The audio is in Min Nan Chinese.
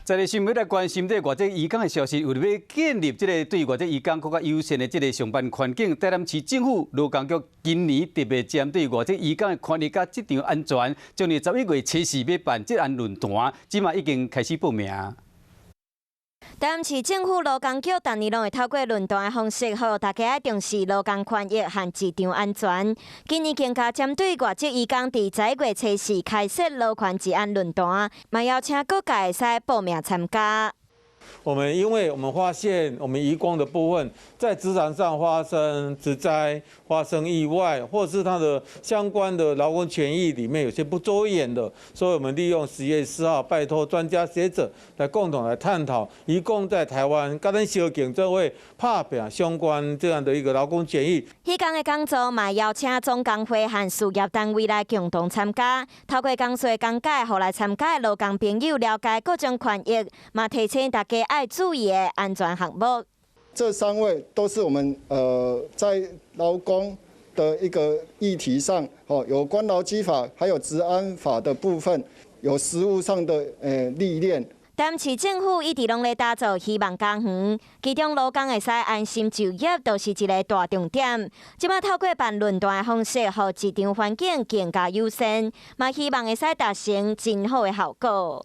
在地新聞來關心這個外籍移工的消息，為了欲建立這個對外籍移工閣較友善的這個上班環境，台南市政府勞工局今年特別針對外籍移工的權益佮職場安全，將佇11月初四欲辦職安論壇，這馬已經開始報名。台南市政府勞工局逐年攏會透過論壇的方式，予大家愛重視勞工權益和職場安全。今年更加針對外籍移工，佇11月初四開設勞權職安論壇，嘛邀請各界會使報名參加。我們因為我們發現，我們移工的部分在職場上發生職災、發生意外，或是他的相關的勞工權益裡面有些不周延的，所以我們利用10月4號，拜託專家學者來共同來探討移工在台灣佮咱相競做伙拍拚相關這樣的一個勞工權益。彼工的講座嘛邀請總工會和事業單位來共同參加，透過講師講解，予來參加的勞工朋友了解各種權益，嘛提醒大家愛注意的安全項目。這三位都是我們在勞工的一個議題上，哦，有關勞基法還有職安法的部分，有實務上的歷練。台南市政府一直攏咧打造希望家園，其中勞工會使安心就業，就是一个大重點。這馬透過辦論壇的方式，予職場環境更加友善，嘛希望會使達成真好的效果。